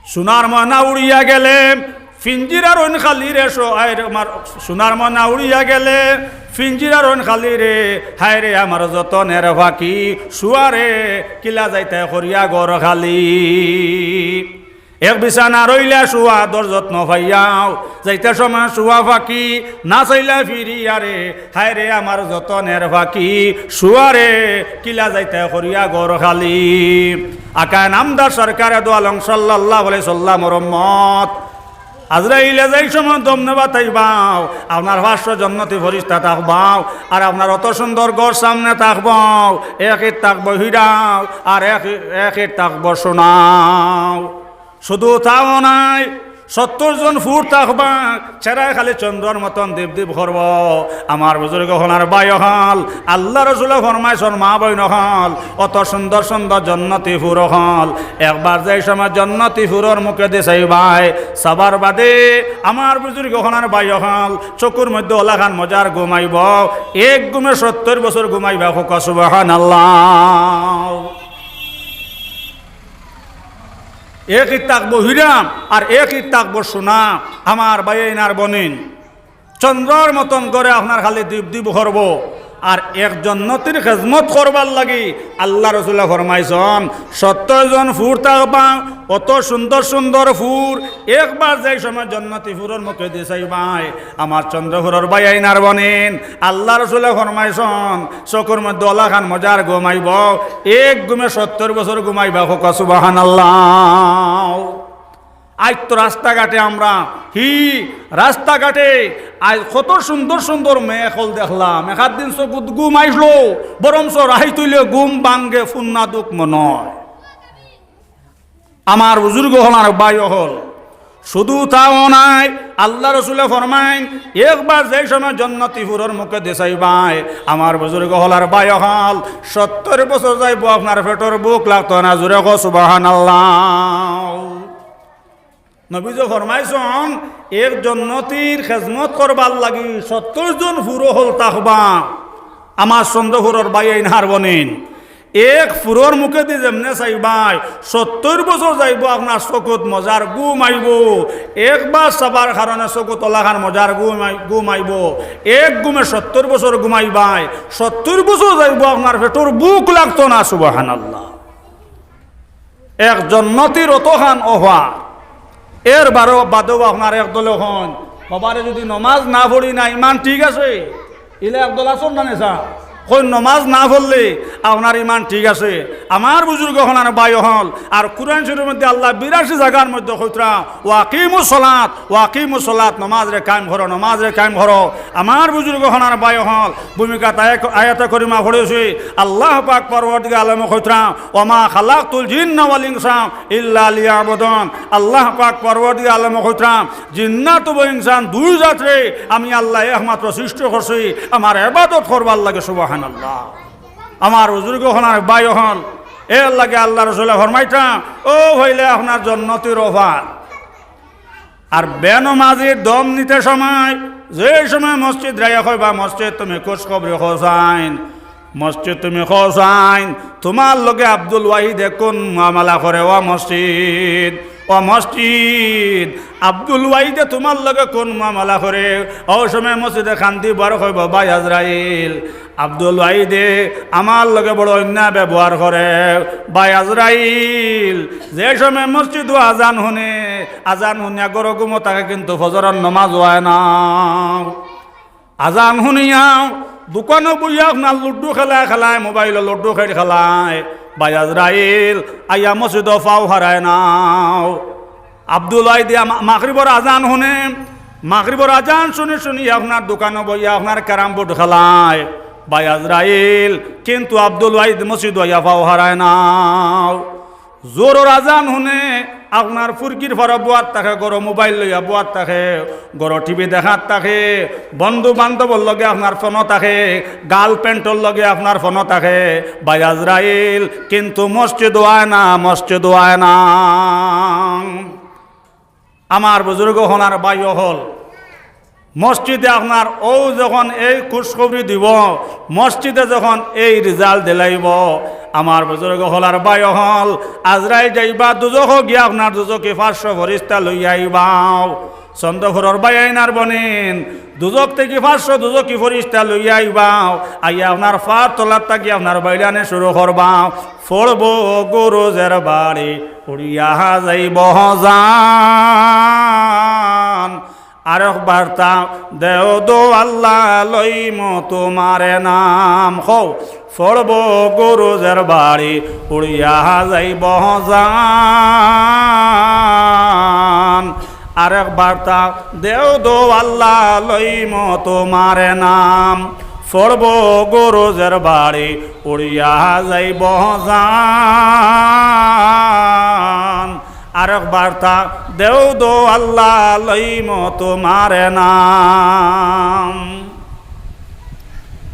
সোনার ময়না উড়িয়া গেলে, পিঞ্জিরার অইন খালি রে সো-, আয় রে আমার, সোনার ময়না উড়িয়া গেলে, পিঞ্জিরার অইন খালি রে, হায় রে আমার যতনের পাখি, শুয়ারে কিলা যাইতায় করিয়া ঘর খালি। এক বিছানা রইলা শুয়া, দর যত্ন পাইয়াও, যাইতে সময় শুয়া পাখি, না চাইলা ফিরিয়া রে, হায় রে আমার যতনের পাখি, শুয়ারে কিলা যাইতায় করিয়া ঘর খালি। আকায় নামদার সরকারে দু আলম সাল্লাল্লাহু আলাইহি সাল্লামর উম্মত। আজরাইলে যেই সময় দম নেবা তাইবাও, আপনার পাঁচশো জন্নতি ফিরিস্তা থাকবাও, আর আপনার অত সুন্দর ঘর সামনে থাকবাও, এক ইট থাকবো হীরাও, আর এক, এক ইট থাকবো সোনাও। শুধু তাও নায়, সত্তর জন হুর থাকবা, চেহারায় খালি চন্দ্রর মতন দীপ দীপ করবো। আমার বুজুর্গ অকল আর ভাই অকল, আল্লাহ রসুলে ফরমাইছইন, মা বইন অকল, অত সুন্দর সুন্দর জন্নতি হুর অকল, একবার যেই সময় জন্নতি হুরর মুখেদি চাইবায়, চাবার বাদে আমার বুজুর্গ অকল আর ভাই অকল, চকুর মধ্যে অলাখান মজার ঘুম আইবো, এক ঘুমে সত্তর বছর ঘুমাইবা। কউক্কা সুবহানাল্লাহ। এক ইট থাকবো হীরা, আর এক ইট থাকবো সোনা। আমার ভাইয়াইন আর বইনাইন, চন্দ্রর মতন ঘরে আপনার খালি দীপ দীপ করবো। আর এক জন্নতির খেজমত করবার লাগি আল্লাহ রসুলে ফরমাইছইন, সত্তর জন হুর থাকবা, অত সুন্দর সুন্দর হুর, একবার যেই সময় জন্নতি হুরর মুখেদি চাইবায়, আমার চন্দ্রপুরর ভাইয়াইন আর বইনাইন, আল্লাহ রসুলে ফরমাইছইন, চকুর মধ্যে অলাখান মজার ঘুম আইবো, এক ঘুমে সত্তর বছর ঘুমাইবা। কউক্কা সুবহানাল্লাহ। আইজ তো রাস্তাঘাটে আমরা, হি, রাস্তাঘাটে আইজ কত সুন্দর সুন্দর মেয়ে অকল দেখলাম। একদিন চকুত ঘুম আইলো, বরঞ্চ রাইত অইলে ঘুম ভাঙ্গে, ফুন্না দুখ মনো অয়। আমার বুজুর্গ অকল আর ভাই অকল, শুধু তাও নায়, আল্লাহ রসুলে ফরমাইন, একবার যেই সময় জন্নতি হুরর মুখেদি চাইবায়, আমার বুজুর্গ অকল আর ভাই অকল, সত্তর বছর যাইবো আপনার পেটর ভুক লাগতো না। জোরে কউক্কা সুবহানাল্লাহ। নবীজি ফরমাইছইন, এক জন্নতির খেজমত করবার লাগি সত্তর জন হুর অকল থাকবা। আমার চন্দ্রপুরর ভাইয়াইন আর বইনাইন, এক ফুরর মুখেদি যেমনে চাইবায়, সত্তইর বছর যাইবো আপনার চকুত মজার ঘুম আইবো। একবার চাবার কারণে চকুত অলাখান মজার ঘুম আই-, ঘুম আইবো। এক ঘুমে সত্তইর বছর ঘুমাইবায়, সত্তইর বছর যাইবো আপনার পেটর ভুক লাগতো না। সুবহানাল্লাহ। এক জন্নতির অতখান অফার। এর বারো-, বাদেও আপনার একদলে কইন, "বাবারে, যদি নমাজ না পড়ি না, ইমান ঠিক আছে?" ইলা একদল আছইন না নি? কইন, "নমাজ না পড়লে আপনার ইমান ঠিক আছে।" আমার বুজুর্গ অকল আর ভাই অকল, আর কুরআন শরীফর মধ্যে আল্লায় বিরাশি জাগার মধ্যে কইতরা, "ওয়াকিমুস সালাত, ওয়াকিমুস সালাত, নমাজরে কায়েম করো, নমাজরে কায়েম করো।" আমার বুজুর্গ অকল আর ভাই অকল, ভূমিকাত আয়া-, আয়াতে করিমা পড়ছি, আল্লাহ পাক পরওয়ারদিগারে আলমে কইতরা, "ওয়া মা খালাকতুল জিন্না ওয়াল ইনসা ইল্লা লিয়াবুদুন।" আল্লাহ পাক পরওয়ারদিগারে আলমে কইতরা, "জিন্নাত ও ইনসান দুই জাতরে আমি আল্লায় একমাত্র সৃষ্টি করছি আমার ইবাদত করবার লাগি।" সুবহানাল্লাহ। আমার বুজুর্গ অকল আর ভাই অকল, এর লাগি আল্লার রসুলে ফরমাইতরা, ও অইলে আপনার জন্নতির অফার। আর বেনমাজির দম নিতে সময়, যে সময় মসজিদরে আইয়া কইবা, "মসজিদ তুমি খুশখবরি কওছাইন, মসজিদ তুমি কওছাইন, তুমার লগে আব্দুল ওয়াহিদে কুন মামলা করে, ও মসজিদ, ও মসজিদ, আব্দুল ওয়াহিদে তুমার লগে কুন মামলা করে?" অউ সময় মসজিদে কান্দি বার কইবো, "ভাই আজরাইল, আব্দুল ওয়াহিদে আমার লগে বড় অন্যায় ব্যবহার করে।" ভাই আজরাইল, যে সময় মসজিদো আজান হুনে, আজান হুনিয়া ঘরো ঘুমো থাকে, কিন্তু ফজরর নমাজ অয় না। আজান হুনিয়া দোকানো বইয়া আপনার লুডু খেলায় খেলায়, মোবাইলো লুডু খেলায় খেলায়, ভাই আজরাইল, আইয়া মসজিদো পাও হারায় নাও। আব্দুল ওয়াহিদে মা-, মাগরিবর আজান হুনে, মাগরিবর আজান হুনি হুনি আপনার দোকানো বইয়া আপনার ক্যারাম বোর্ড খেলায়, ভাই আজরাইল, কিন্তু আব্দুল ওয়াহিদ মসজিদো আইয়া পাও হারায় নাও। জোহরর আজান হুনে, আপনার ফুরকির ফারো বওয়াত থাকে, ঘরো মোবাইল লইয়া বওয়াত থাকে, ঘরো টিভি দেখাত থাকে, বন্ধু বান্ধবর লগে আপনার ফোনো থাকে, গার্লফ্রেন্ডর লগে আপনার ফোনো থাকে, ভাই আজরাইল, কিন্তু মসজিদো আয় না, মসজিদো আয় না। আমার বুজুর্গ অকল আর ভাই অকল, মসজিদে আপনার অউ যখন এই খুশখবরি দিবো, মসজিদে যখন এই রেজাল্ট দিলাইবো, আমার বুজুর্গ অকল আর ভাই অকল, আজরাইল যাইবা দুজখো গিয়া আপনার দুজখি পাঁচশো ফিরিস্তা লইয়া আইবাও। চন্দ্রপুরর ভাইয়াইন আর বইনাইন, দুজখ থাকি পাঁচশো দুজখি ফিরিস্তা লইয়া আইবাও। আইয়া আপনার পার তলাত থাকি আপনার বাইলানি শুরু করবাও। পড়বো গুরুজের বাড়ি, উড়িয়া যাইবো জান। আরক বার্তা দেও দো আল্লাহ, লইমু তুমার নাম। কও, পড়বো গুরুজের বাড়ি, উড়িয়া যাইবো জান। আরক বার্তা দেও দো আল্লাহ, লইমু তুমার নাম। পড়বো গুরুজের বাড়ি, উড়িয়া যাইবো জান। আরক বার্তা দেও দো আল্লাহ, লইমু তুমার নাম।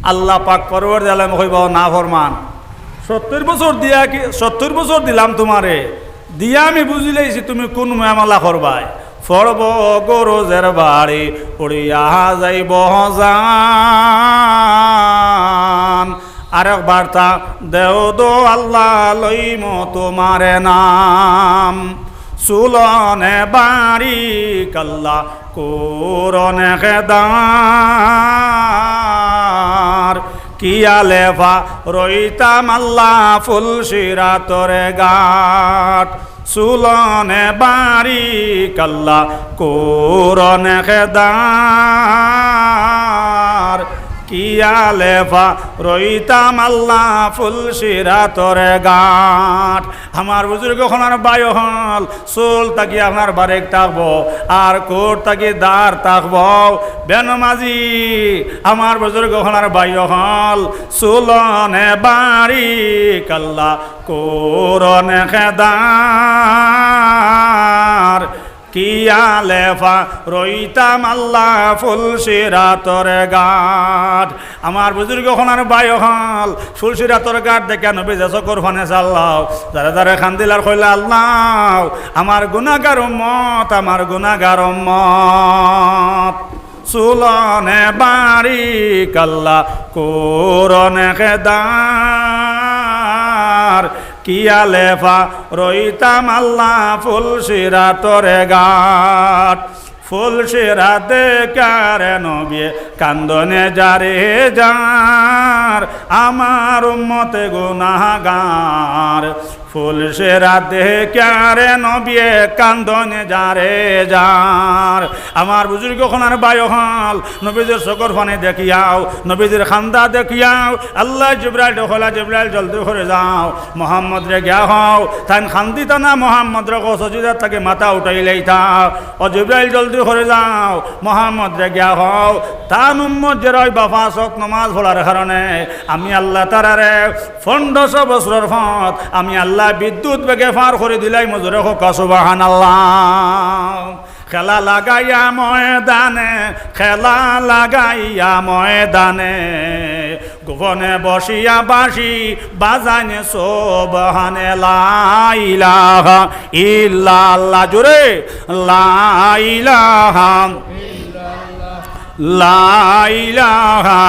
আল্লাহ পাক পরওয়ারদিগারে আলম কইবা, "নাফরমান, সত্তইর বছর দিয়া কি, সত্তইর বছর দিলাম তুমারে, দিয়া আমি বুজিলাইছি তুমি কুন মামলা করবায়।" পড়বো গুরুজের বাড়ি, উড়িয়া যাইবো জান। আরক বার্তা দেও দো আল্লাহ, লইমু তুমার নাম। চুলনে বাড়ি কাল্লা, কুরনে খেদার, কিয়ালে ফা রইতাম আল্লাহ ফুলসিরাতর ঘাট। চুলনে বাড়ি কাল্লা, কুরনে খেদার, কিয়ালে ফা রইতাম আল্লাহ ফুলসিরাতর ঘাট। আমার বুজুর্গ অকল আর ভাই অকল, চুল থাকি আপনার বারেক থাকবো, আর কুর থাকি দাড় থাকবো। বেনমাজি, আমার বুজুর্গ অকল আর ভাই অকল, চুলনে বাড়ি কাল্লা, কুরনে খেদার, কিয়ালে ফা রইতাম আল্লাহ ফুলসিরাতর ঘাট। আমার বুজুর্গ অকল আর ভাই অকল, ফুলসিরাতর ঘাট দেখিয়া নবীজির চকুর পানে চাল্লাও। যারে যারে কান্দিলা আর কইলা, "আল্লাহ, আমার গুনাগার উম্মত, আমার গুনাগার উম্মত।" চুলনে বাড়ি কাল্লা, কুরনে খেদার, কিয়া লেফা রইতাম আল্লাহ ফুলসিরাতর ঘাট। ফুলসিরাত দেখিয়ারে নবিয়ে কান্দনে যারে যার, আমার উম্মতে গুনাগার। ফুলসিরাত দেখিয়ারে নবিয়ে কান্দনে যারে যার। আমার বুজুর্গ অকল আর ভাই অকল, নবীজির চকুর পানি দেখিয়াও, নবীজির কান্দা দেখিয়াও, আল্লায় জিব্রাইলরে কইলা, জিব্রাইল জলদি করি যাও, মুহাম্মদরে গিয়া কও, তাইন কান্দিতা না, মুহাম্মদরে কও, সজিদার থাকি মাথা উঠাইলাইতা। ও জিব্রাইল জলদি করি যাও, মুহাম্মদরে গিয়া কও, তান উম্মত যেরা অইবা পাঁচ ওয়াক্ত নমাজ পড়ার কারণে আমি আল্লায় তারারে পনরোশো বছরর পথ আমি আল্লায় বিদ্যুৎ বেগে পার করি দিলাইমু। জোরে কউক্কা সুবহানাল্লাহ। খেলা লাগাইয়া ময়দানে, খেলা লাগাইয়া ময়দানে, গোপনে বসিয়া বাঁশি বাজাইন সুবহানে। লা ইলাহা ইল্লাল্লাহ, জোরে, লা ইলাহা, লা ইলাহা,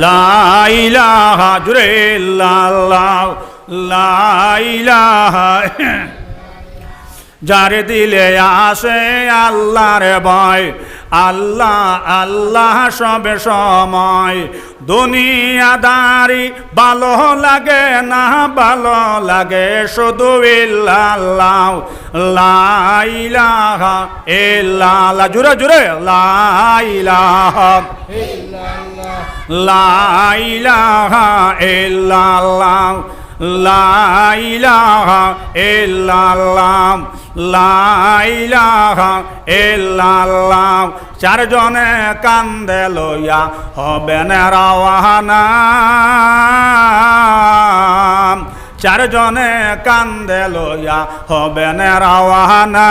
লা ইলাহা, জোরে, ইল্লাল্লাহ, লা ইলাহা। যার দিলে আসে আল্লাহর ভয়, আল্লাহ আল্লাহ সব সময়। দুনিয়াদারি ভালো লাগে না, ভালো লাগে শুধু ইল্লাল্লাহ। লা ইলাহা ইল্লাল্লাহ, জোরে জোরে, লা ইলাহা, লা ইলাহা ইল্লাল্লাহ, লা ইলাহা ইল্লাল্লাহ, লা ইলাহা ইল্লাল্লাহ। চারজনে কান্দে লইয়া হবেন রওয়ানা, চারজনে কান্দে লইয়া হবেন রওয়ানা।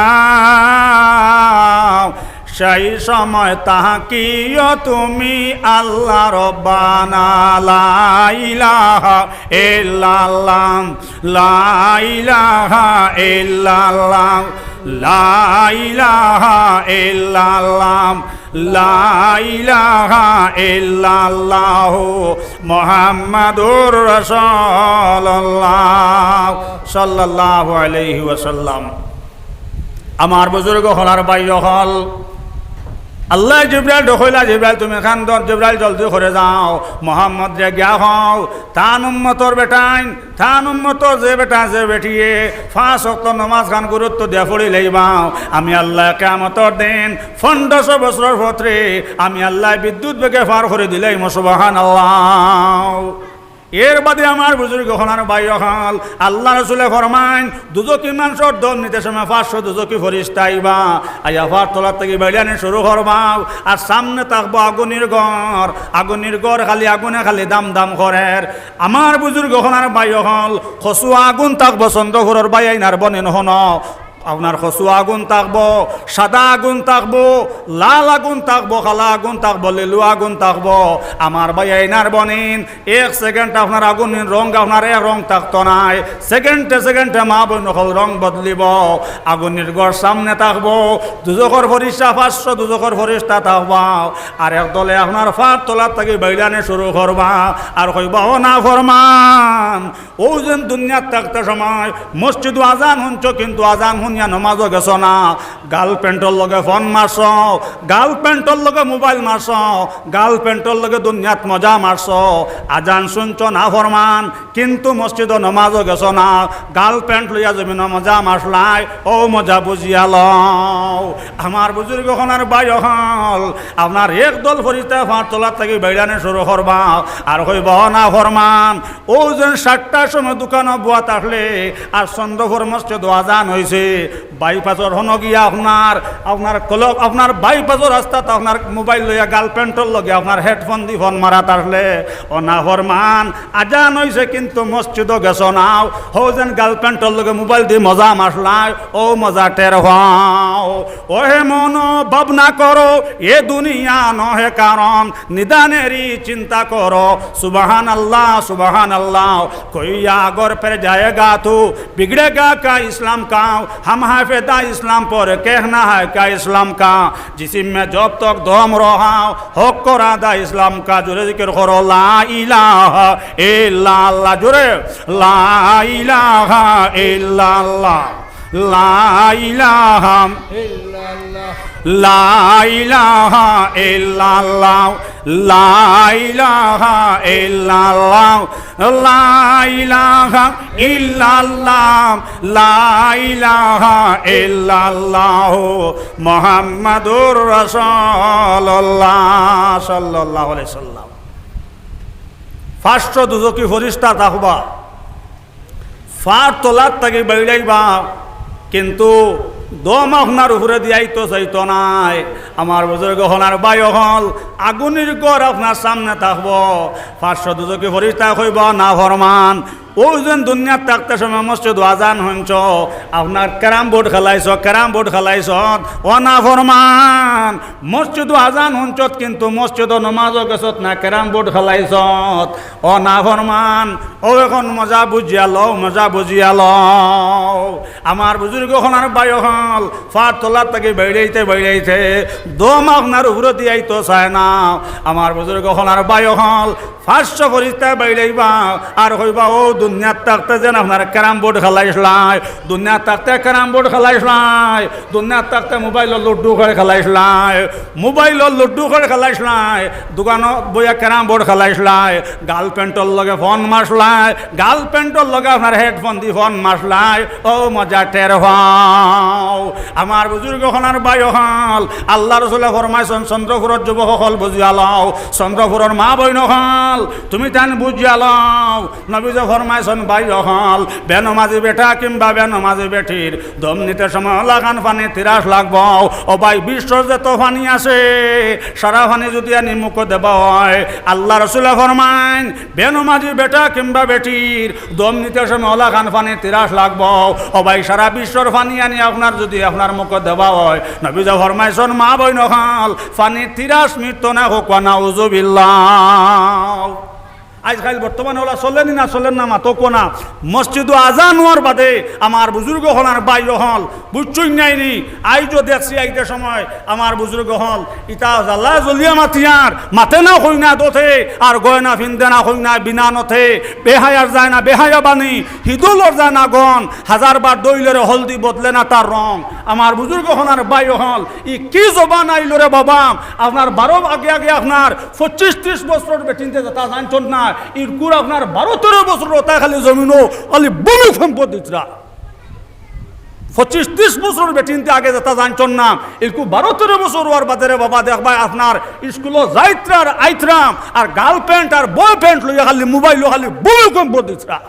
সেই সময় থাকিও তুমি আল্লাহ রব্বানা। লা ইলাহা ইল্লাল্লাহ, লা ইলাহা ইল্লাল্লাহ, লা ইলাহা ইল্লাল্লাহ, লা ইলাহা ইল্লাল্লাহু মুহাম্মাদুর রাসূলুল্লাহ সাল্লাল্লাহু আলাইহি ওয়াসাল্লাম। আমার বুজুর্গ অকল আর ভাই অকল, আল্লায় জিব্রাইলরে কইলা, জিব্রাইল তুমি কান্দর, জিব্রাইল জলদি করি যাও, মুহাম্মদরে গিয়া কও, তান উম্মতর বেটাইন, তান উম্মতর যে বেটা যে বেটিয়ে পাঁচ ওয়াক্ত নমাজ খান গুরুত্ব দিয়া পড়িলাইবা, আমি আল্লায় কিয়ামতর দিন পনরোশো বছরর পথরে আমি আল্লায় বিদ্যুৎ বেগে পার করি দিলাইমু। সুবহানাল্লাহ। এর বাদে আমার বুজুর্গ অকল আর ভাই অকল, আল্লার রসুলে ফরমাইন, দুজখি মানষর দম নিতে সময় পাঁচশো দুজখি ফিরিস্তা আইবা, আইয়া পার তলার থাকি বাইড়ানি শুরু করবা, আর সামনে থাকবো আগুনির ঘর, আগুনির ঘর খালি আগুনে খালি দাম দাম করের। আমার বুজুর্গ অকল আর ভাই অকল, কচুয়া আগুন থাকবো, চন্দ্রপুরর ভাইয়াইন আর বইনাইন হুনো, আপনার কচুয়া আগুন থাকবো, সাদা আগুন থাকবো, লাল আগুন থাকবো, কালা আগুন থাকবো, লিলুয়া আগুন থাকবো। আমার ভাইয়াইন আর বইনাইন, এক সেকেন্ড আপনার আগুনির রং, আপনার এক রং থাকতো নায়, সেকেন্ডে সেকেন্ডে মা বইন অকল রং বদলিবো। আগুনির ঘর সামনে থাকবো, দুজখর ফিরিস্তা, পাঁচশো দুজখর ফিরিস্তা থাকবা, আর এক দলে আপনার পার তলার থাকি বাইড়ানি শুরু করবা, আর কইবা, ও নাফরমান, অউ যেন দুনিয়াত থাকতে সময় মসজিদো আজান হুনছো, কিন্তু আজান হুনিয়া নমাজো গেছো না, গার্লফ্রেন্ডর লগে ফোন মারছো, গার্লফ্রেন্ডর লগে মোবাইল মারছো, গার্লফ্রেন্ডর লগে দুনিয়াত মজা মারছো, আজান হুনছো নাফরমান, কিন্তু মসজিদো নমাজো গেছো না, গার্লফ্রেন্ড লইয়া জমিনো মজা মারলায়, অউ মজা বুঝিয়া লও। আমার বুজুর্গ অকল আর ভাই অকল, আপনার এক দল ফিরিস্তা পার তলার থাকি বাইড়ানি শুরু করবা, আর কইবা, ও নাফরমান, অউ যেন সাতটার সময় দোকানো বওয়াত আছলে, আর চন্দ্রপুর মসজিদো আজান অইছে, বাইপাসর হুনো গিয়া আপনার, আপনার ক্লক, আপনার বাইপাসর রাস্তাত আপনার মোবাইল লইয়া গার্লফ্রেন্ডর লগে আপনার হেডফোন দি ফোন মারাত আছলে, ও নাফরমান, আজান অইছে কিন্তু মসজিদো গেছো না, অউ যেন গার্লফ্রেন্ডর লগে মোবাইল দি মজা মারলায়, অউ মজা টের পাও। ওহে মন, ভাবনা করো, এ দুনিয়া নহে কারণ, নিদানেরই চিন্তা করো। সুবহানাল্লাহ, সুবহানাল্লাহ। কইয়া আগর ফের জায়েগা তু, বিগড়েগা কা ইসলাম কাও, ہم ہیں فدا اسلام پر، کہنا ہے کیا اسلام کا؟ جسم میں جب تک دم رہا، حق کو رہا اسلام کا۔ জোরে জিকির করো, লা ইলাহা ইল্লাল্লাহ। জোরে, লা ইলাহা ইল্লাল্লাহ, লা ইলাহা, লা ইলাহা ইল্লাল্লাহ, লা ইলাহা ইল্লাল্লাহ, লা ইলাহা ইল্লাল্লাহ, লা ইলাহা ইল্লাল্লাহ, মুহাম্মাদুর রাসূলুল্লাহ সাল্লাল্লাহু আলাইহি সাল্লাম। পাঁচশো দুজখি ফিরিস্তা থাকবা, ফার তলার থাকি বাইড়াইবা, কিন্তু দম আপনার উপরে দিয়াই তো চাইতো নায়। আমার বুজুর্গ অকল আর ভাই অকল, আগুনের ঘর আপনার সামনে থাকবো। পাঁচশো দুজখি ফিরিস্তায় কইবা, "নাফরমান, অউ যেন দুনিয়াত থাকতে সময় মসজিদো আজান হুনছো, আপনার ক্যারাম বোর্ড খেলাইছো, ক্যারাম বোর্ড খেলাইছত, ও নাফরমান, মসজিদো আজান হুনছত কিন্তু মসজিদো নমাজো গেছত না, ক্যারাম বোর্ড খেলাইছত, ও নাফরমান, অউ এখন মজা বুঝিয়া লও, মজা বুঝিয়া লও।" আমার বুজুর্গ অকল আর ভাই অকল, ফার তলার থাকি বাইড়াইতে বাইড়াইতে দম আপনার উপরে দিয়াই তো চায় না। আমার বুজুর্গ অকল আর ভাই অকল, পাঁচশো ফিরিস্তায় বাইড়াইবা আর কইবা, "অউ দুনিয়াত থাকতে যেন আপনার ক্যারাম বোর্ড খেলাইছলায়, দুনিয়াত থাকতে ক্যারাম বোর্ড খেলাইছলায়, দুনিয়াত থাকতে মোবাইলো লুডু খেল খেলাইছলায়, মোবাইলো লুডু খেল খেলাইছলায়, দোকানো বইয়া ক্যারাম বোর্ড খেলাইছলায়, গার্লফ্রেন্ডর লগে ফোন মারছলায়, গার্লফ্রেন্ডর লগে আপনার হেডফোন দি ফোন মারছলায়, অউ মজা টের পাও।" আমার বুজুর্গ অকল আর ভাই অকল, আল্লার রসুলে ফরমাইছন, "চন্দ্রপুরর যুবক অকল বুঝিয়া লও, চন্দ্রপুরর মা বইন অকল, তুমি তাইন বুঝিয়া লও।" নবীজি ফরমাইছন, "ভাই অকল, বেনমাজি বেটা কিংবা বেনমাজি বেটির দম নিতে সময় অলাখান পানি তিরাস লাগবো। ও ভাই, বিশ্বর যত পানি আছে, সারা পানি যুদি আনি মুখো দেবা অয়," আল্লার রসুলে ফরমাইন, বেনমাজি বেটা কিংবা বেটির দম নিতে সময় অলাখান পানি তিরাস লাগবো। ও ভাই, সারা বিশ্বর পানি আনি আপনার যুদি আপনার মুখো দেবা অয়, নবীজি ফরমাইছন, মা বইন অকল, পানি তিরাস মিটতো না, কউক্কা নাউজুবিল্লাহ। আইজকাইল বর্তমানে অলা চলেনি না চলের না, মাতো কউক্কা না। মসজিদো আজান অওয়ার বাদে আমার বুজুর্গ অকল আর ভাই অকল, বুঝছইন নাইনি? আইজও দেখছি আইতে সময় আমার বুজুর্গ অকল, ইতা জ্বালা জ্বলিয়া মাতিয়ার, মাতে না কইনা দতে, আর গয়না ফিন্দে না কইনা বিনানতে, বেহায়ার যায় না বেহায়া বানি, হিদুলর যায় না গন, হাজার বার দইলরে হলদি বদলে না তার রং। আমার বুজুর্গ অকল আর ভাই অকল, ই কি জবান আইলো রে বাবা, আপনার বারো আগে আগে আপনার পঁচিশ তিরিশ বছরর বেটিন্তে যেতা জানছন না, ইরকুর আপনার বারো তেরো বছরর অতায় খালি জমিনো খালি ভূমিকম্প দিতরা। পঁচিশ তিরিশ বছরর বেটিন্তে আগে যেতা জানছন না, ইরকু বারো তেরো বছর অওয়ার বাদে রে বাবা দেখবায় আপনার স্কুলো যাইতরা আর আইতরা আর গার্লফ্রেন্ড আর বয়ফ্রেন্ড লইয়া খালি মোবাইলো খালি ভূমিকম্প দিতরা।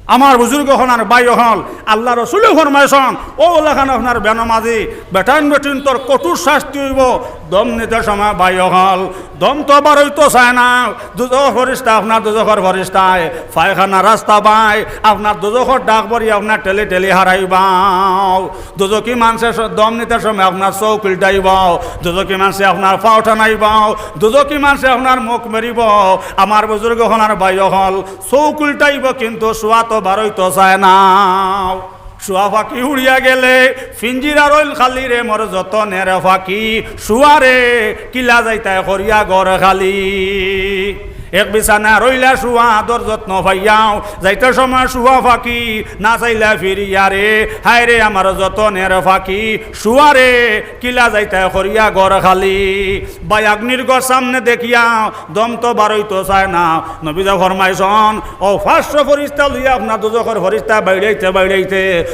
আমার বুজুর্গ অকল আর ভাই অকল, আল্লার রসুলে ফরমাইছন, অউ অলাখান আপনার বেনমাজি বেটাইন বেটিন্তর কঠোর শাস্তি অইবো। দম নিতে সময় ভাই অকল, দম তো বারইতো চায় না। দুজখর ফিরিস্তা, আপনার দুজখর ফিরিস্তায় পায়খানা রাস্তা বায় আপনার দুজখর ডাক ভরি আপনার ঠেলি ঠেলি হারাইবাও। দুজখি মানষে স-, দম নিতে সময় আপনার চউখ উল্টাইবাও। দুজখি মানষে আপনার পাও টানাইবাও। দুজখি মানষে আপনার মুখ মেরিবো। আমার বুজুর্গ অকল আর ভাই অকল, চউখ উল্টাইবো কিন্তু শুয়া তো বারইতো চায় না। শুয়া পাখি উড়িয়া গেলে পিঞ্জিরা রইল খালি রে মোর যতনের পাখি। শুয়া রে, কিলা যাইতায় করিয়া ঘর খালি। এক বিছানা রইলা শুয়া আদর যত্ন পাইয়াও, যাইতে সময় শুয়া পাখি না চাইলা ফিরিয়া রে। হায় রে আমার যতনের পাখি, শুয়া রে, কিলা যাইতায় করিয়া ঘর খালি। ভাই অগ্নির ঘর সামনে দেখিয়া দম তো বারইতো চায় না। নবীজি ফরমাইছন, অউ পাঁচশো ফিরিস্তা লইয়া আপনার দুজখর ফিরিস্তা বাইড়াইতে বাইড়াইতে